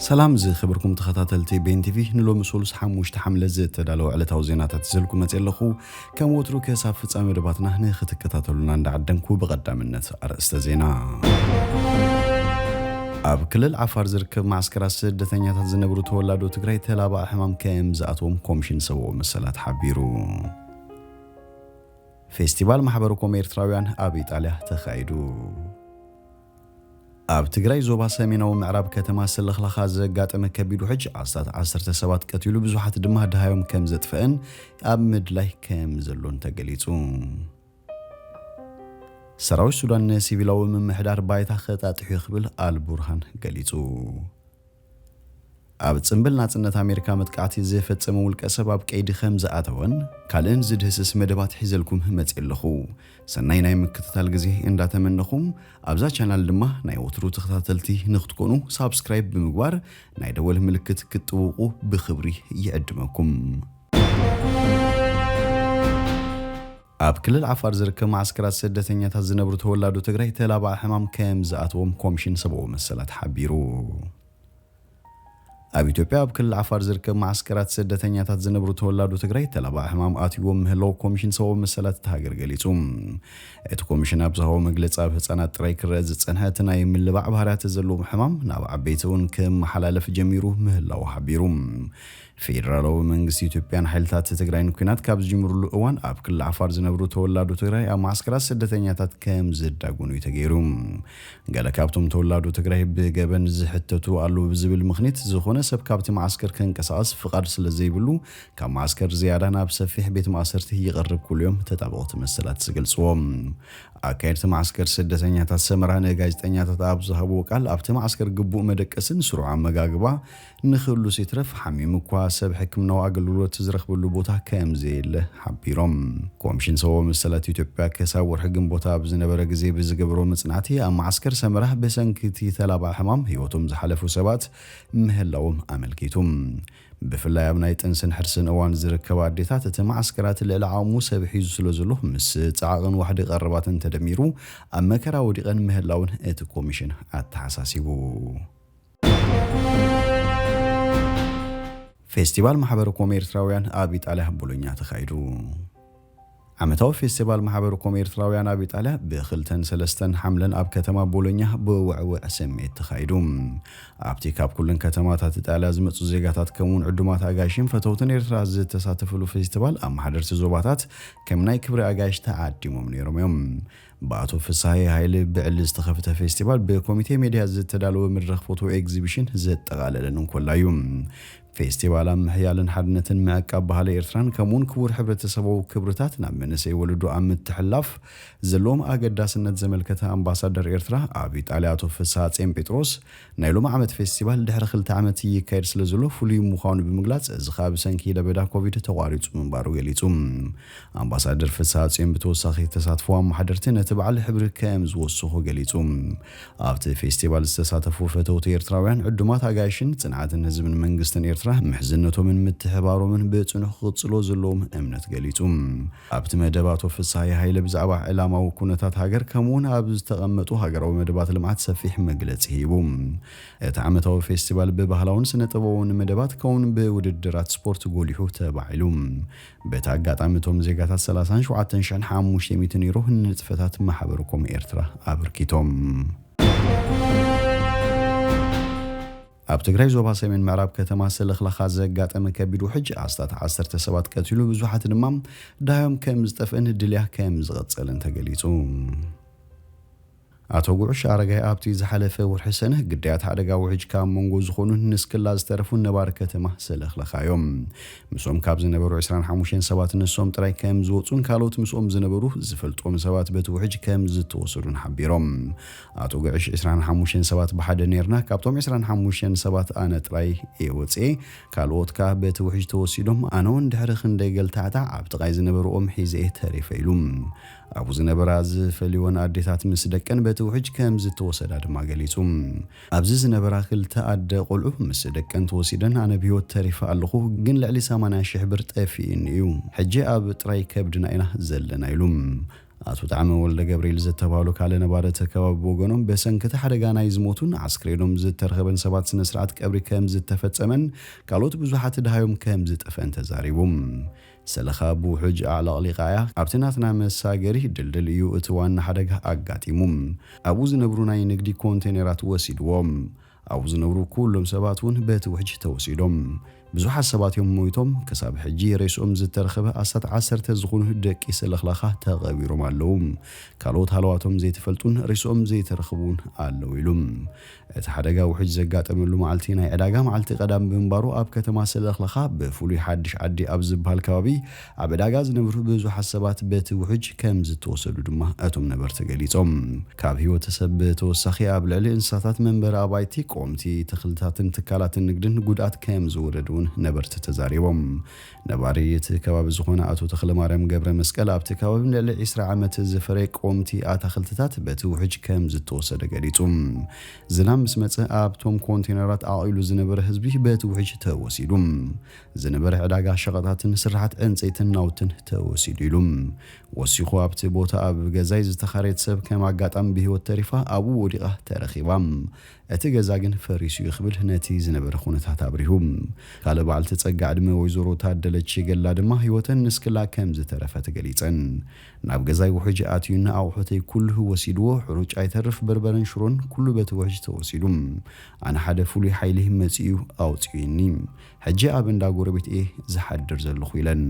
ሰላም ዝኸበርኩም ተኸታተልቲ ቤን ቲቪ፣ ንሎሚ ሶሉስ ሓሙሽተ ሓምለ ዝተዳለወ ዕለታዊ ዜናታት ይዘልኩ መጽእ ኣለኹ። ከም ወትሩ ክሳብ ፍጻሜ መደባትና ንኽትከታተሉና እንዳዓደምኩ ብቐዳምነት ኣርእስተ ዜና። ኣብ ክልል ዓፋር ዝርከብ መዓስከራት ስደተኛታት ዝነብሩ ተወላዶ ትግራይ ተላባዒ ሕማም ከም ዝኣተዎም ኮሚሽን ሰብኣዊ መሰላት ሓቢሩ። ፌስቲቫል ማሕበረ ኮም ኤርትራውያን ኣብ ኢጣልያ ተኻይዱ። ኣብ ትግራይ ዞባ ሰሜናዊ ምዕራብ ከተማ ሰለኽላኻ ዘጋጠመ ከቢድ ውሕጅ ኣስታት ዓሰርተ ሰባት ቀቲሉ ብዙሓት ድማ ደሃዮም ከም ዘጥፈአን ኣብ ምድላይ ከም ዘሎን ተገሊጹ። ሰራዊት ሱዳን ንሲቪላዊ ምምሕዳር ባይታ ከጣጥሑ ክብል ኣልቡርሃን ገሊጹ። ኣብ ጽምብል ናጽነት ኣሜሪካ መጥቃዕቲ ዝፈጸመ ውልቀ ሰብ ኣብ ቀይዲ ከም ዝኣተወን ካልእን ዝድህስስ መደባት ሒዘልኩም መጽእ ኣለኹ። ሰናይ ናይ ምክትታል ግዜ እንዳተመነኹም ኣብዛ ቻናል ድማ ናይ ወትሩ ተኸታተልቲ ንክትኮኑ ሳብስክራይብ ብምግባር ናይ ደወል ምልክት ክትጥውቁ ብኽብሪ ይዕድመኩም። ኣብ ክልል ዓፋር ዝርከብ መዓስከራት ስደተኛታት ዝነብሩ ተወላዶ ትግራይ ተላባዒ ሕማም ከም ዝኣተዎም ኮሚሽን ሰብኣዊ መሰላት ሓቢሩ። ኣብ ኢትዮጵያ ኣብ ክልል ዓፋር ዝርከብ መዓስከራት ስደተኛታት ዝነብሩ ተወላዶ ትግራይ ተላባዒ ሕማም ኣትይዎም ምህላው ኮሚሽን ሰብኣዊ መሰላት እታ ሃገር ገሊጹ። እቲ ኮሚሽን ኣብ ዝሃቦ መግለጺ ኣብ ህጻናት ጥራይ ክረአ ዝጸንሐ እቲ ናይ ምልባዕ ባህርያት ዘለዎም ሕማም ናብ ዓበይቲ እውን ክመሓላለፍ ጀሚሩ ምህላው ሓቢሩ። ፌደራላዊ መንግስቲ ኢትዮጵያን ሓይልታት ትግራይን ኲናት ካብ ዝጅምርሉ እዋን ኣብ ክልል ዓፋር ዝነብሩ ተወላዶ ትግራይ ኣብ መዓስከራት ስደተኛታት ከም ዝዳጎኑ እዩ ተገይሩ። ገለ ካብቶም ተወላዶ ትግራይ ብገበን ዝሕተቱ ኣለዉ ብዝብል ምኽኒት ዝኾነ ሰብ ካብቲ መዓስከር ከንቀሳቐስ ፍቓድ ስለ ዘይብሉ ካብ መዓስከር ዝያዳ ናብ ሰፊሕ ቤት ማእሰርቲ ይቐርብ ክብሉ እዮም ተጣበቕቲ መሰላት ዝገልጽዎ። ኣካየድቲ መዓስከር ስደተኛታት ሰመራ ንጋዜጠኛታት ኣብ ዝሃብዎ ቃል ኣብቲ መዓስከር ግቡእ መደቀስን ስሩዕ ኣመጋግባ ንኽህሉስ ይትረፍ ሓሚሙ እኳ ሰብ ሕክምናዊ ኣገልግሎት ዝረኽበሉ ቦታ ከም ዘየለ ሓቢሮም። ኮሚሽን ሰብኣዊ መሰላት ኢትዮጵያ ክሳብ ወርሒ ግንቦት ኣብ ዝነበረ ግዜ ብዝገበሮ መጽናዕቲ ኣብ መዓስከር ሰመራ ብሰንኪ እቲ ተላባዒ ሕማም ህይወቶም ዝሓለፉ ሰባት ምህላዎም ኣመልኪቱ። ብፍላይ ኣብ ናይ ጥንስን ሕርስን እዋን ዝርከባ ኣዴታት እቲ መዓስከራት ልዕሊ ዓቕሙ ሰብ ሒዙ ስለ ዘሎ ምስ ጻዕቕን ዋሕዲ ቀረባትን ተደሚሩ ኣብ መከራ ወዲቐን ምህላውን እቲ ኮሚሽን ኣተሓሳሲቡ። ፌስቲቫል ማሕበረ ኮም ኤርትራውያን ኣብ ኢጣልያ ቦሎኛ ተኻይዱ። ዓመታዊ ፌስቲቫል ማሕበረ ኮም ኤርትራውያን ኣብ ኢጣልያ ብኽልተን ሰለስተን ሓምለን ኣብ ከተማ ቦሎኛ ብውዕውዕ ስምዒት ተኻይዱ። ኣብቲ ካብ ኩለን ከተማታት ኢጣልያ ዝመጹ ዜጋታት ከምኡውን ዕዱማት ኣጋይሽን ፈተውትን ኤርትራ ዝተሳተፍሉ ፌስቲቫል ኣመሓደርቲ ዞባታት ከም ናይ ክብሪ ኣጋይሽ ተዓዲሞም ነይሮም እዮም። ብኣቶ ፍስሃየ ሃይለ ብዕሊ ዝተኸፍተ ፌስቲቫል ብኮሚቴ ሜድያ ዝተዳለወ መድረኽ ፎቶ ኤግዚቢሽን ዘጠቓለለን እንኮላ እዩ። ፌስቲቫል ኣብ ምሕያልን ሓድነትን ምዕቃብ ባህሊ ኤርትራን ከምኡውን ክቡር ሕብረተሰባዊ ክብርታት ናብ መንእሰይ ወለዶ ኣብ ምትሕልላፍ ዘለዎም ኣገዳስነት ዘመልከተ ኣምባሳደር ኤርትራ ኣብ ኢጣልያ ኣቶ ፍስሃ ጽዮን ጴጥሮስ ናይ ሎም ዓመት ፌስቲቫል ድሕሪ ክልተ ዓመት ይካየድ ስለ ዘሎ ፍሉይ ምዃኑ ብምግላጽ እዚ ኸኣ ብሰንኪ ለበዳ ኮቪድ ተቋሪጹ ምንባሩ ገሊጹ። ኣምባሳደር ፍስሃ ጽዮን ብተወሳኺ ተሳትፎ ኣመሓደርቲ ነቲ በዓል ሕብሪ ከም ዝወሰኹ ገሊጹ። ኣብቲ ፌስቲቫል ዝተሳተፉ ፈተውቲ ኤርትራውያን ዕዱማት ኣጋይሽን ጽንዓትን ህዝብን መንግስትን ኤርትራ ምሕዝነቶምን ምትሕባሮምን ብጽኑሕ ክቕጽሎ ዘለዎም እምነት ገሊጹ። ኣብቲ መደብ ኣቶ ፍስሃየ ሃይለ ብዛዕባ ዕላማዊ ኩነታት ሃገር ከምኡውን ኣብ ዝተቐመጡ ሃገራዊ መደባት ልምዓት ሰፊሕ መግለጺ ሂቡ። እቲ ዓመታዊ ፌስቲቫል ብባህላውን ስነ ጥበባውን መደባት ከምኡውን ብውድድራት ስፖርት ጎሊሑ ተባዒሉ። በቲ ኣጋጣሚ እቶም ዜጋታት ሰላሳን ሸውዓተን ሽሕን ሓሙሽተ ሚእትን ዩሮ ንንጥፈታት ማሕበረ ኮም ኤርትራ ኣበርኪቶም። ኣብ ትግራይ ዞባ ሰሜን ምዕራብ ከተማ ሰለኽላኻ ዘጋጠመ ከቢድ ውሕጅ ኣስታት ዓሰርተ ሰባት ቀቲሉ ብዙሓት ድማ ደሃዮም ከም ዝጠፍእን ድልያ ከም ዝቐጸልን ተገሊጹ። ኣቶ ጉዑሽ ኣረጋይ ኣብቲ ዝሓለፈ ወርሒ ሰነ ግዳያት ሓደጋ ውሕጅ ካብ መንጎ ዝኾኑ ንስክላ ዝተረፉ ነባሪ ከተማ ሰለኽለኻ እዮም። ምስኦም ካብ ዝነበሩ ዕስራን ሓሙሽተን ሰባት ንሶም ጥራይ ከም ዝወፁን ካልኦት ምስኦም ዝነበሩ ዝፈልጦም ሰባት በቲ ውሕጅ ከም ዝተወሰዱን ሓቢሮም። ኣቶ ጉዑሽ ዕስራን ሓሙሽተን ሰባት ብሓደ ነርና፣ ካብቶም ዕስራን ሓሙሽተን ሰባት ኣነ ጥራይ እየ ወፅኤ፣ ካልኦት ከኣ በቲ ውሕጅ ተወሲዶም፣ ኣነ እውን ድሕሪ ክንደይ ገልታዕታዕ ኣብ ጥቓይ ዝነበሩ ኦም ሒዘ እየ ተሪፈ ኢሉ። ኣብኡ ዝነበራ ዝፈልወን ኣዴታት ምስ ደቀን በቲ ውሕጅ ከም ዝተወሰዳ ድማ ገሊጹ። ኣብዚ ዝነበራ ክልተ ኣደ ቆልዑ ምስ ደቀን ተወሲደን ኣነ ብህይወት ተሪፈ ኣለኹ፣ ግን ልዕሊ ሰማንያ ሽሕ ብር ጠፊእኒ እዩ። ሕጂ ኣብ ጥራይ ከብድና ኢና ዘለና ኢሉ። ኣቶ ጣዕመ ወልደ ገብርኤል ዝተባህሉ ካልእ ነባሪ እቲ ከባቢ ብወገኖም፣ ብሰንኪ እቲ ሓደጋ ናይ ዝሞቱን ኣስክሬኖም ዝተረኸበን ሰባት ስነ ስርዓት ቀብሪ ከም ዝተፈጸመን ካልኦት ብዙሓት ደሃዮም ከም ዝጠፍአን ተዛሪቦም። ሰለኻ ብውሕጅ ኣዕለቕሊቓ እያ። ኣብቲ ናትና መሳገሪ ድልድል እዩ እቲ ዋና ሓደጋ ኣጋጢሙ። ኣብኡ ዝነብሩ ናይ ንግዲ ኮንቴነራት ወሲድዎም። ኣብኡ ዝነብሩ ኩሎም ሰባት እውን በቲ ውሕጅ ተወሲዶም። ብዙሓት ሰባት እዮም ሞይቶም። ክሳብ ሕጂ ሬስኦም ዝተረኸበ ኣስታት ዓሰርተ ዝኾኑ ደቂ ሰለኽላኻ ተቐቢሮም ኣለዉ። ካልኦት ሃለዋቶም ዘይተፈልጡን ሬስኦም ዘይተረኽቡን ኣለዉ ኢሉ። እቲ ሓደጋ ውሕጅ ዘጋጠመሉ መዓልቲ ናይ ዕዳጋ መዓልቲ ቀዳም ብምንባሩ፣ ኣብ ከተማ ሰለኽላኻ ብፍሉይ ሓድሽ ዓዲ ኣብ ዝበሃል ከባቢ ኣብ ዕዳጋ ዝነብሩ ብዙሓት ሰባት በቲ ውሕጅ ከም ዝተወሰዱ ድማ እቶም ነበርቲ ገሊጾም። ካብ ህይወተ ሰብ ብተወሳኺ ኣብ ልዕሊ እንስሳታት መንበሪ ኣባይቲ፣ ቆምቲ፣ ተኽልታትን ትካላትን ንግድን ጉድኣት ከም ዝወረድ እውን ነበርቲ ተዛሪቦም። ነባሪ እቲ ከባቢ ዝኾነ ኣቶ ተኽለማርያም ገብረ መስቀል ኣብቲ ከባቢ ልዕሊ ዕስራ ዓመት ዝፈረየ ቆምቲ ኣታኽልትታት በቲ ውሕጅ ከም ዝተወሰደ ገሊጹ። ዝናብ ምስ መጸ ኣብቶም ኮንቴነራት ዓቒሉ ዝነበረ ህዝቢ በቲ ውሕጅ ተወሲዱ። ዝነበረ ዕዳጋ ሸቐጣትን ስራሓት ዕንፀይትን ናውትን ተወሲዱ ኢሉ። ወሲኹ ኣብቲ ቦታ ኣብ ገዛይ ዝተኻረየት ሰብ ከም ኣጋጣሚ ብህይወት ተሪፋ ኣብኡ ወዲቓ ተረኺባ። እቲ ገዛ ግን ፈሪሱ እዩ ክብል ነቲ ዝነበረ ኩነታት ኣብሪሁ። ካልእ በዓልቲ ጸጋ ዕድመ ወይዘሮ ታደለች ገላ ድማ ህይወተን ንስክላ ከም ዝተረፈ ተገሊጸን። ናብ ገዛይ ውሕጅ ኣትዩና ኣቑሑተይ ኩሉ ወሲድዎ፣ ሕሩጭ ኣይተርፍ በርበረን ሽሮን ኩሉ በቲ ውሕጅ ተወሲዱ። ኣነ ሓደ ፍሉይ ሓይሊ መጺኡ ኣውጺኡኒ። ሕጂ ኣብ እንዳ ጎረቤት እየ ዝሓድር ዘለኹ ኢለን።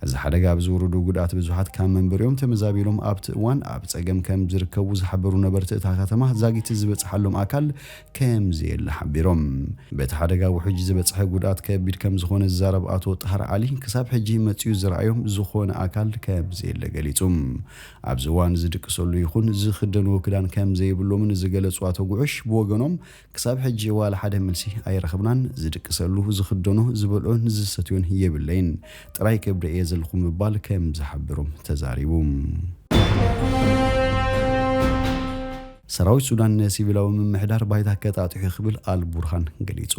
እዚ ሓደጋ ኣብ ዝወረዱ ጉድኣት ብዙሓት ካብ መንበሪኦም ተመዛቢሎም ኣብቲ እዋን ኣብ ጸገም ከም ዝርከቡ ዝሓበሩ ነበርቲ እታ ከተማ ዛጊት ዝበጽሓሎም ኣካል ከም ዘየለ ሓቢሮም። በቲ ሓደጋ ውሕጅ ዝበጽሐ ጉድኣት ከቢድ ከም ዝኾነ ዝዛረብ ኣቶ ጣህር ዓሊ ክሳብ ሕጂ መጺኡ ዝረኣዮም ዝኾነ ኣካል ከም ዘየለ ገሊጹ። ኣብዚ እዋን ዝድቅሰሉ ይኹን ዝኽደንዎ ክዳን ከም ዘይብሎምን ዝገለጹ ኣቶ ጉዕሽ ብወገኖም ክሳብ ሕጂ ዋላ ሓደ መልሲ ኣይረኸብናን። ዝድቅሰሉ፣ ዝኽደኖ፣ ዝበልዖን ዝሰትዮን የብለይን። ጥራይ ከብደ እየ ዘለኹ ምባል ከም ዝሓበሮም ተዛሪቡ። ሰራዊት ሱዳን ንሲቪላዊ ምምሕዳር ባይታ ከጣጥሑ ክብል ኣልቡርሃን ገሊጹ።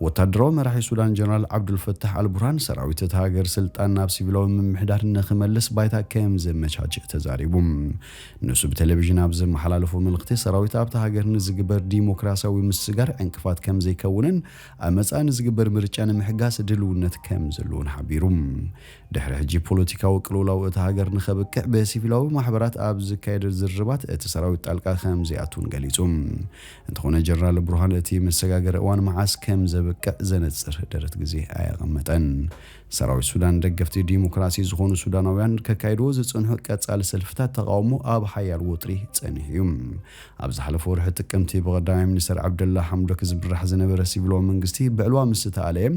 ወታደራዊ መራሒ ሱዳን ጀነራል ዓብዱልፈታሕ ኣልቡርሃን ሰራዊት እታ ሃገር ስልጣን ናብ ሲቪላዊ ምምሕዳር ንኽመልስ ባይታ ከም ዘመቻችእ ተዛሪቡ። ንሱ ብቴሌቪዥን ኣብ ዘመሓላለፎ መልእኽቲ ሰራዊት ኣብታ ሃገር ንዝግበር ዲሞክራሲያዊ ምስግጋር ዕንቅፋት ከም ዘይከውንን ኣብ መጻኢ ንዝግበር ምርጫ ንምሕጋዝ ድልውነት ከም ዘለዎን ሓቢሩ። ድሕሪ ሕጂ ፖለቲካዊ ቅልውላው እታ ሃገር ንኸብቅዕ ብሲቪላዊ ማሕበራት ኣብ ዝካየድ ዝርርባት እቲ ሰራዊት ጣልቃ ከም ዘይኣቱን ገሊጹ። እንተኾነ ጀነራል ቡርሃን እቲ መሰጋገሪ እዋን መዓስ ከም ዘብቅዕ ዘነጽር ደረት ግዜ ኣየቐመጠን። ሰራዊት ሱዳን ደገፍቲ ዲሞክራሲ ዝኾኑ ሱዳናውያን ከካይድዎ ዝጸንሑ ቀጻሊ ሰልፍታት ተቓውሞ ኣብ ሓያል ወጥሪ ጸኒሑ እዩ። ኣብ ዝሓለፈ ወርሒ ጥቅምቲ ብቐዳማይ ሚኒስተር ዓብደላ ሓምዶክ ዝምራሕ ዝነበረ ሲቪላዊ መንግስቲ ብዕልዋ ምስ ተኣለየ፣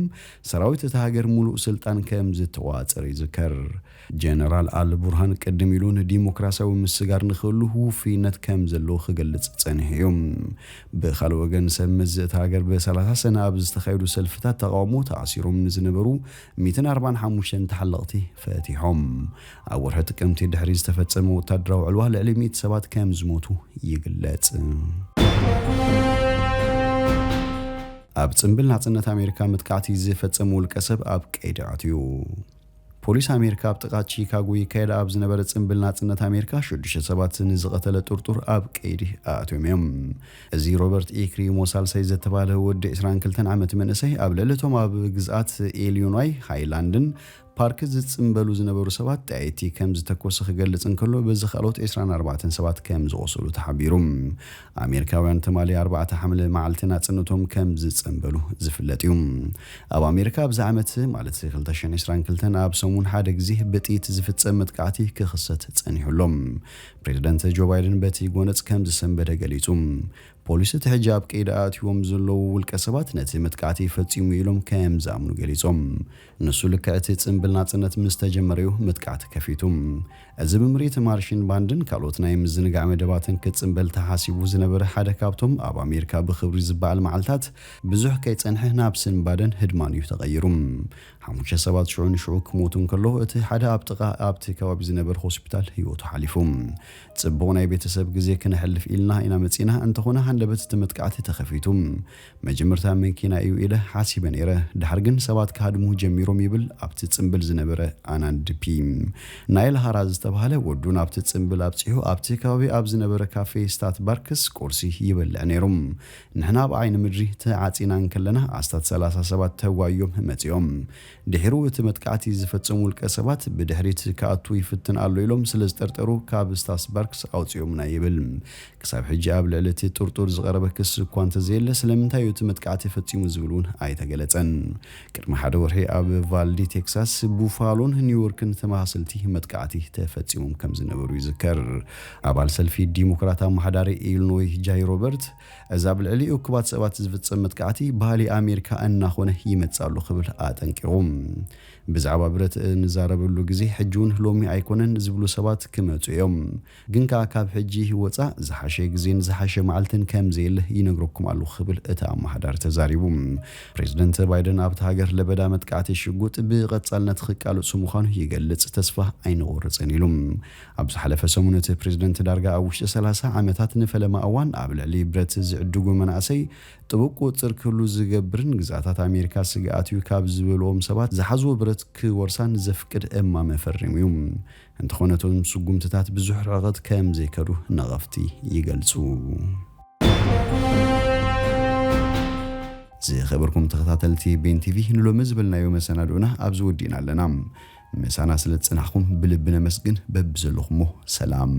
ሰራዊት እታ ሃገር ሙሉእ ስልጣን ከም ዝተቆጻጸረ ይዝከር። ጀነራል ኣል ቡርሃን ቅድም ኢሉ ንዲሞክራሲያዊ ምስጋር ንኽህሉ ውፉይነት ከም ዘለዎ ክገልጽ ጸኒሑ እዩ። ብኻልእ ወገን ሰብ መዚ እታ ሃገር ብሰላሳ ሰነ ኣብ ዝተኻየዱ ሰልፍታት ተቓውሞ ተኣሲሮም ንዝነበሩ ሚእትን ኣርባዓን ሓሙሽተን ተሓለቕቲ ፈቲሖም። ኣብ ወርሒ ጥቅምቲ ድሕሪ ዝተፈጸመ ወታደራዊ ዕልዋ ልዕሊ ሚእቲ ሰባት ከም ዝሞቱ ይግለጽ። ኣብ ጽምብል ናጽነት ኣሜሪካ መጥቃዕቲ ዝፈጸመ ውልቀ ሰብ ኣብ ቀይዲ ኣትዩ። ፖሊስ ኣሜሪካ ኣብ ጥቓ ቺካጎ ይካየድ ኣብ ዝነበረ ጽምብል ናጽነት ኣሜሪካ ሽዱሽተ ሰባት ንዝቐተለ ጥርጡር ኣብ ቀይዲ ኣእትዮም እዮም። እዚ ሮበርት ኢክሪሞ ሳልሳይ ዝተባህለ ወዲ ዕስራን ክልተን ዓመት መንእሰይ ኣብ ልዕሊ እቶም ኣብ ግዝኣት ኢሊኖይ ሃይላንድን ፓርክ ዝጽምበሉ ዝነበሩ ሰባት ጠያይቲ ከም ዝተኮሰ ክገልጽ እንከሎ፣ በዚ ካልኦት ዕስራን ኣርባዕተን ሰባት ከም ዝቖሰሉ ተሓቢሩ። ኣሜሪካውያን ትማሊ ኣርባዕተ ሓምለ መዓልቲ ናጽነቶም ከም ዝጽምበሉ ዝፍለጥ እዩ። ኣብ ኣሜሪካ ኣብዚ ዓመት ማለት ክልተ ሽሕን ዕስራን ክልተን ኣብ ሰሙን ሓደ ግዜ ብጥይት ዝፍጸም መጥቃዕቲ ክኽሰት ጸኒሑ ኣሎ። ፕሬዚደንት ጆ ባይደን በቲ ጎነጽ ከም ዝሰንበደ ገሊጹ። ፖሊስ እቲ ሕጂ ኣብ ቀይዲ ኣእትዎም ዘለዉ ውልቀ ሰባት ነቲ መጥቃዕቲ ፈጺሙ ኢሎም ከም ዝኣምኑ ገሊጾም። ንሱ ልክዕ እቲ ጽምብል ናጽነት ምስ ተጀመረ እዩ መጥቃዕቲ ከፊቱ። እዚ ብምርኢት ማርሽን ባንድን ካልኦት ናይ ምዝንጋዕ መደባትን ክጽምበል ተሓሲቡ ዝነበረ ሓደ ካብቶም ኣብ ኣሜሪካ ብኽብሪ ዝበዓል መዓልታት ብዙሕ ከይጸንሐ ናብ ስንባደን ህድማን እዩ ተቐይሩ። ሓሙሽተ ሰባት ሽዑ ንሽዑ ክሞቱ እንከሎ፣ እቲ ሓደ ኣብ ጥቓ ኣብቲ ከባቢ ዝነበረ ሆስፒታል ህይወቱ ሓሊፉ። ጽቡቕ ናይ ቤተሰብ ግዜ ክነሕልፍ ኢልና ኢና መጺና፣ እንተኾነ ሃንደበት እቲ መጥቃዕቲ ተኸፊቱ። መጀመርታ መኪና እዩ ኢለ ሓሲበ ነይረ፣ ድሓር ግን ሰባት ክሃድሙ ጀሚሮም ይብል ኣብቲ ጽምብል ዝነበረ ኣናንድ ፒ። ናይል ሃራ ዝተባህለ ወዱ ናብቲ ጽምብል ኣብጺሑ ኣብቲ ከባቢ ኣብ ዝነበረ ካፌ ስታት ባርክስ ቁርሲ ይበልዕ ነይሩ። ንሕና ኣብ ዓይኒ ምድሪ ተዓጺና እንከለና ኣስታት ሰላሳ ሰባት ተጓዮም መጺኦም። ድሒሩ እቲ መጥቃዕቲ ዝፈጸሙ ውልቀ ሰባት ብድሕሪት ክኣቱ ይፍትን ኣሎ ኢሎም ስለ ዝጠርጠሩ ካብ ስታስበርግስ ኣውጺኦምና ይብል። ክሳብ ሕጂ ኣብ ልዕሊ እቲ ጥርጡር ዝቐረበ ክሲ እኳ እንተዘየለ ስለምንታይ እዩ እቲ መጥቃዕቲ ፈጺሙ ዝብል እውን ኣይተገለጸን። ቅድሚ ሓደ ወርሒ ኣብ ቫልዲ ቴክሳስ፣ ቡፋሎን ኒውዮርክን ተመሳሰልቲ መጥቃዕቲ ተፈጺሞም ከም ዝነበሩ ይዝከር። ኣባል ሰልፊ ዲሞክራት ኣመሓዳሪ ኢልኖይ ጃይ ሮበርት እዚ ኣብ ልዕሊ እኩባት ሰባት ዝፍጸም መጥቃዕቲ ባህሊ ኣሜሪካ እናኾነ ይመጽእ ኣሎ ክብል ኣጠንቂቑ። ብዛዕባ ብረት እንዛረበሉ ግዜ ሕጂ እውን ሎሚ ኣይኮነን ዝብሉ ሰባት ክመጹ እዮም። ግን ከኣ ካብ ሕጂ ወጻእ ዝሓሸ ግዜን ዝሓሸ መዓልትን ከም ዘየለ ይነግረኩም ኣለኹ ክብል እቲ ኣመሓዳሪ ተዛሪቡ። ፕሬዚደንት ባይደን ኣብቲ ሃገር ለበዳ መጥቃዕቲ ሽጉጥ ብቐጻልነት ክቃለሱ ምዃኑ ይገልጽ፣ ተስፋ ኣይንቆርጽን ኢሉ። ኣብ ዝሓለፈ ሰሙን እቲ ፕሬዚደንት ዳርጋ ኣብ ውሽጢ ሰላሳ ዓመታት ንፈለማ እዋን ኣብ ልዕሊ ብረት ዝዕድጉ መናእሰይ ጥቡቅ ቁጽር ክህሉ ዝገብርን ግዛታት ኣሜሪካ ስግኣት እዩ ካብ ዝበልዎም ሰባት ዝሓዝዎ ብረት ክወርሳን ዘፍቅድ እማመ ፈሪሙ እዩ። እንተኾነ እቶም ስጉምትታት ብዙሕ ርሕቐት ከም ዘይከዱ ነቐፍቲ ይገልጹ። ዝኸበርኩም ተኸታተልቲ ቤን ቲቪ፣ ንሎሚ ዝበልናዮ መሰናድኡና ኣብዚ ወዲእና ኣለና። ምሳና ስለ ዝጸናሕኩም ብልቢ ነመስግን። በብዘለኹሞ ሰላም።